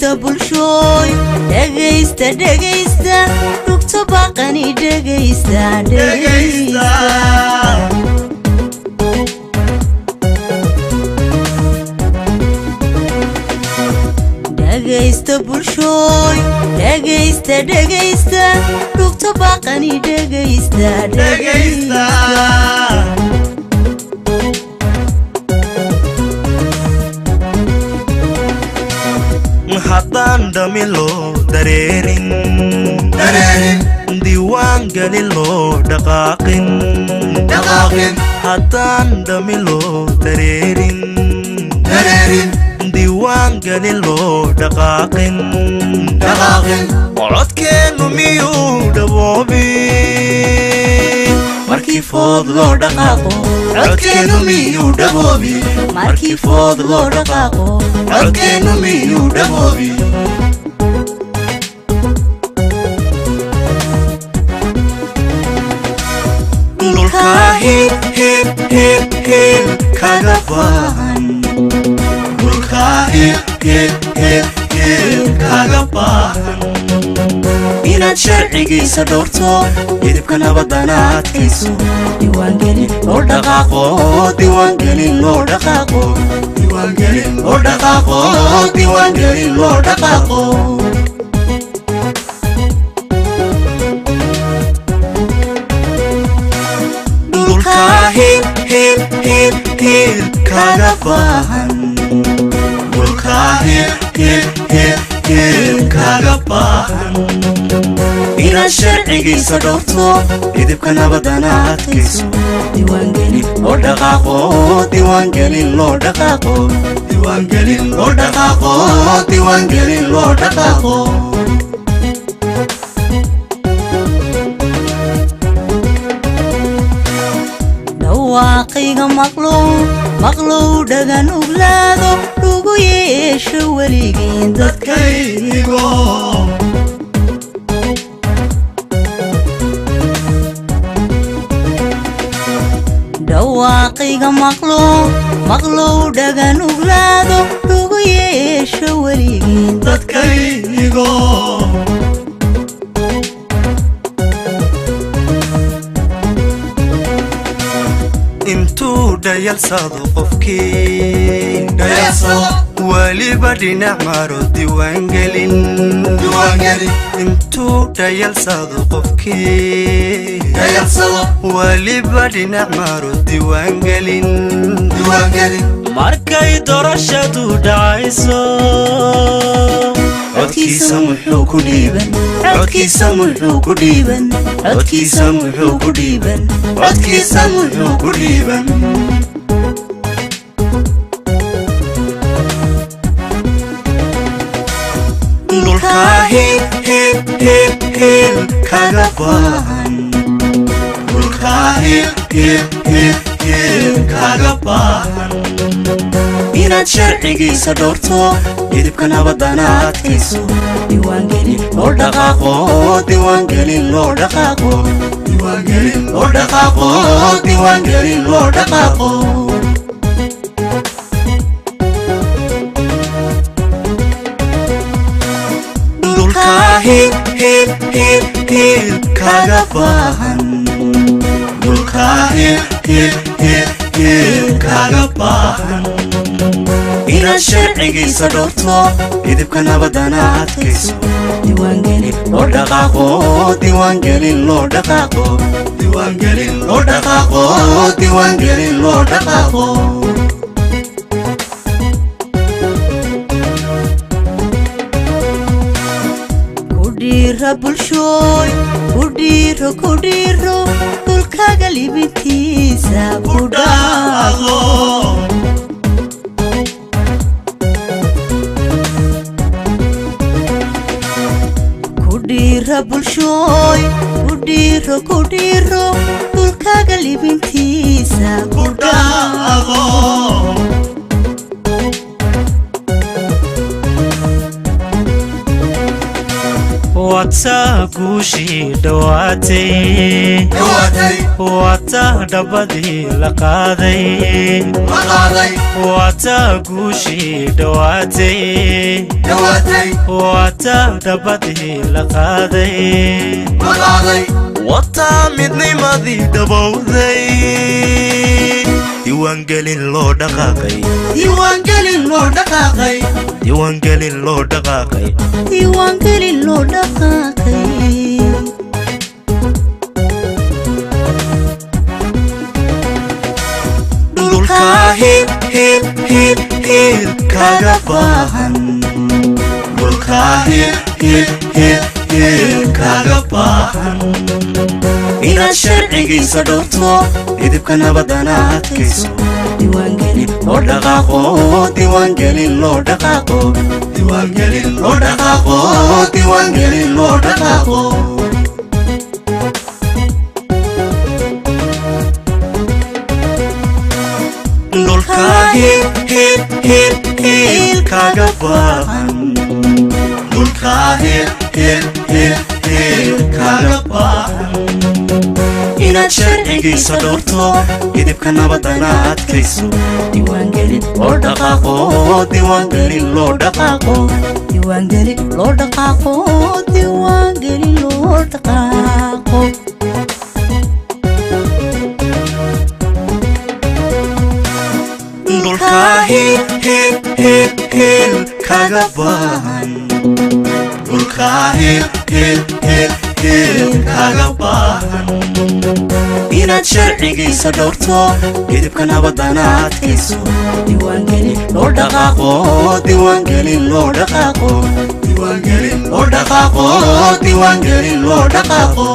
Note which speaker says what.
Speaker 1: Dhegaysta bulshooy, dhegaysta, dhegaysta, dhugta baaqani, dhegaysta, dhegaysta. Dhegaysta bulshooy, dhegaysta, dhegaysta, dhugta baaqani, dhegaysta, dhegaysta.
Speaker 2: Haddaan dhami loo dareerin, diiwaan gelin loo dhaqaaqin. Haddaan dhami loo dareerin, diiwaan gelin loo dhaqaaqin, codkeennu miyuu dhaboobi markii food loo dhaqaaqo? Codkeennu miyuu dhaboobi
Speaker 1: markii food loo dhaqaaqo?
Speaker 2: Codkeennu miyuu dhaboobi? Dhulkaa hil hil hil hil kaga baahan, dhulkaa hil hil hil hil kaga baahan inaad sharcigiisa dhowrto, idibka nabadana adkayso.
Speaker 1: Diiwaangelin
Speaker 2: loo dhaqaaqo, diiwaangelin loo dhaqaaqo, diiwaangelin loo dhaqaaqo, diiwaangelin loo dhaqaaqo. Dhulkaa hil hil hil hil kaga baahan, dhulkaa hil hil hil hil kaga baahan inaad sharcigiisa dhowrto, idibka nabadana adkayso.
Speaker 1: Diiwaangelin
Speaker 2: loo dhaqaaqo, diiwaangelin loo dhaqaaqo, diiwaangelin loo dhaqaaqo, diiwaangelin loo dhaqaaqo.
Speaker 1: Dhawaaqayga maqlow, maqlow, dhagan uglaado, dhugu yeesho weligiin
Speaker 2: dadkaygo.
Speaker 1: Dhawaaqayga maqlow, maqlow, dhagan uglaado, dhugu yeesho weligiin
Speaker 2: dadkaygo. Intuu dhayalsado qofkii weliba dhinac maro diiwaangelin, intuu dhayalsado qofkii weliba dhinac maro diiwaangelin, markay doorashadu dhacayso codkiisa muxuu ku dhiiban?
Speaker 1: Codkiisa muxuu ku dhiiban?
Speaker 2: Codkiisa muxuu ku dhiiban? Codkiisa muxuu ku dhiiban? Dhulkaa hil hil hil hil kaga baahan, dhulkaa hil hil hil hil kaga baahan inaad sharcigiisa dhowrto, idibka nabadana adkayso.
Speaker 1: Diiwaangelin
Speaker 2: loo dhaqaaqo, diiwaangelin loo dhaqaaqo, diiwaangelin loo dhaqaaqo, diiwaangelin loo dhaqaaqo. Dhulkaa hil hil hil hil kaga baahan, dhulkaa hil hil hil hil kaga baahan inaad sharcigiisa dhowrto, idibka nabadana adkayso.
Speaker 1: Diiwaangelin
Speaker 2: loo dhaqaaqo, diiwaangelin loo dhaqaaqo, diiwaangelin loo dhaqaaqo, diiwaangelin loo dhaqaaqo.
Speaker 1: Ku dhiira bulshooy, ku dhiiro, ku dhiiro, dhulkaaga libintiisa ku dhaaqo. Ku dhiira bulshooy, ku dhiiro, ku dhiiro, dhulkaaga libintiisa
Speaker 2: ku dhaaqo.
Speaker 3: Wataa guushii dhowaatay, wataa dhabadii la qaaday, wataa guushii dhowaatay, wataa dhabadii la qaaday.
Speaker 2: Wataa midnimadii dhabowday, diiwaangelin loo dhaqaaqay,
Speaker 1: Diiwaangelin loo dhaqaaqay,
Speaker 2: diiwaangelin loo dhaqaaqay,
Speaker 1: diiwaangelin loo dhaqaaqay.
Speaker 2: Dhulkaa hil hil hil hil kaga baahan, dhulkaa hil hil hil hil kaga baahan inaad sharcigiisa dhowrto, idibka nabadana adkayso.
Speaker 1: Diiwaangelin
Speaker 2: Loo dhaqaaqo, diiwaangelin loo dhaqaaqo, diiwaangelin loo dhaqaaqo, diiwaangelin loo dhaqaaqo. Dhulkaa hil hil hil hil kaga baahan, dhulkaa hil hil hil hil kaga baahan inaad sharcigiisa dhowrto, idibka nabadana adkayso.
Speaker 1: Diiwaangelin
Speaker 2: Loo dhaqaaqo, diiwaangelin loo dhaqaaqo,
Speaker 1: diiwaangelin loo dhaqaaqo, diiwaangelin loo dhaqaaqo.
Speaker 2: Dhulkaa hil hil hil hil kaga baahan, dhulkaa hil hil hil hil kaga baahan inaad sharcigiisa dhowrto, idibka nabadana adkayso.
Speaker 1: Diiwaangelin
Speaker 2: Loo dhaqaaqo, diiwaangelin loo dhaqaaqo, diiwaangelin loo dhaqaaqo, diiwaangelin loo dhaqaaqo.